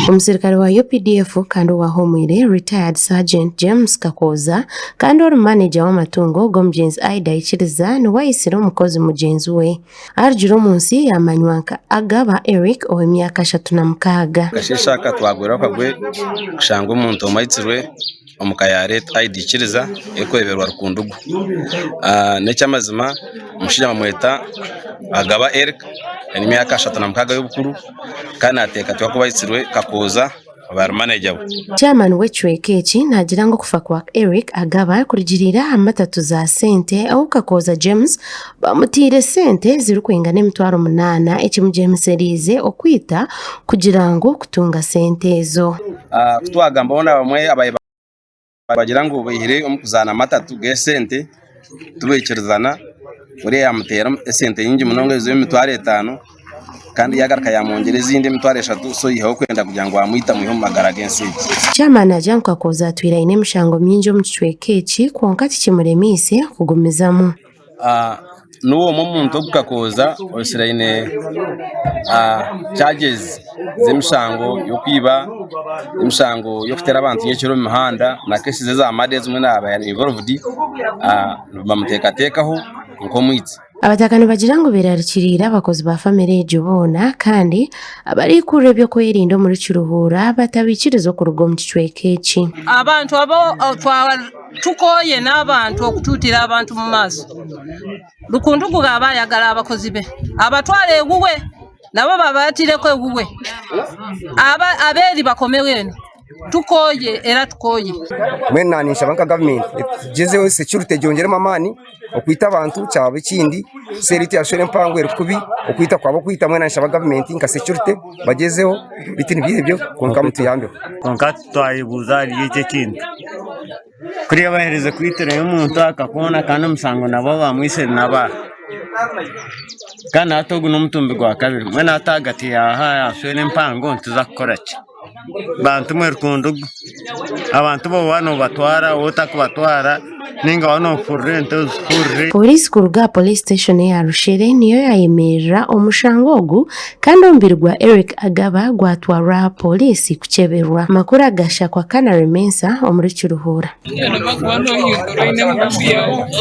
Omusirikare wa UPDF kandi owahumwire, Retired Sergeant James Kakooza kandi ori maneja w'amatungo g'omugyenzi Aidah Ikiriza niwe aitsire omukozi mugyenzi we. Arugire omu nsi yaamanywa nka Agaba Eric ow'emyaka 36. Akasheeshe aka twagwirwe akagwe kushanga omuntu omwe aitsirwe omu ka ya late Aida Ikiriza erikweberwa Rukundugu. N'eky'amazima omushaija bamweta Agaba Eric aine emyaka 36 y'obukuru kandi naateekateekwa kuba aitsirwe Kakooza oba ari maneja we. Chairman w'ekicweka eki naagira ngu okufa kwa Eric Agaba kurugiriire aha matatu za sente ahu Kakooza James bamutaire sente zirikwingana 800 ekimugyemesereize okwita kugira ngu kutunga sente ezo. Ku twagamba boona bamwe ababaire nibagira ngu baihire omu kuzaana matatu g'esente tibaikirizana, oriya yaamuteera esente nyingi munonga ez'emitwaro 5 kandi yaagaruka yaamwongyera ezindi 30,000 so oihireho kwenda kugira ngu amwite amwihe omu magara g'ensi egi. Chairman naagira ngu Kakooza atwire aine emishango mingi omu kicweka eki kwonka tikimuremeise kugumizamu. Niwe omwe omuntu ogu Kakooza oitsire aine charges z'emishango y'okwiba, emishango y'okuteera abantu nyekiro omu mihanda na cases eza murder ezimwe naaba ari involved nibamuteekateekaho nk'omwitsi. Abataka nibagira ngu berarikiriire abakozi ba famire egyo boona kandi abarikukurira eby'okwerinda omuri Kiruhura batabaikiriza okuruga omu kicweka eki. Abantu abo tukooye n'abantu okutuutira abantu mu maaso. Rukundugu aba ayagala abakozi be abatware ewuwe nabo babatireko ewuwe abeeri bakomeho enu. Tukooye era tukooye. Mbwenu naanye ninshaba nka gavumenti etugyezeho security egyongyeremu amaani, okwita abantu kyaba ekindi, seeri itwe yashwera empango eri kubi, okwita kwaba okwita mbwenu naanye ninshaba gavumenti nka security bagyezeho beitu nibyo ebyo kwonka mutuyambeho. Kwonka twayebuuza ahari eki ekintu, kuriya baherize kwitirayo omuntu akakoona kandi omushango nabwo abamwitsire n'abaaha? Kandi hati ogu n'omutumbi gwakabiri, mbwenu hati ahagati yaaha yashwera empango nituza kukora ki? Bantu mwe rukundugu, abantu bo waaba nobatwara waaba otakubatwara ninga waaba nofurira ente ozifurire. Pooriisi kuruga aha Police Station eya Rushere niyo yayemerera omushango ogu kandi omubiri gwa Eric Agaba gwatwarwa aha Pooriisi kukyeberwa. Amakuru aga Shakwa Canary Mensah omuri Kiruhura.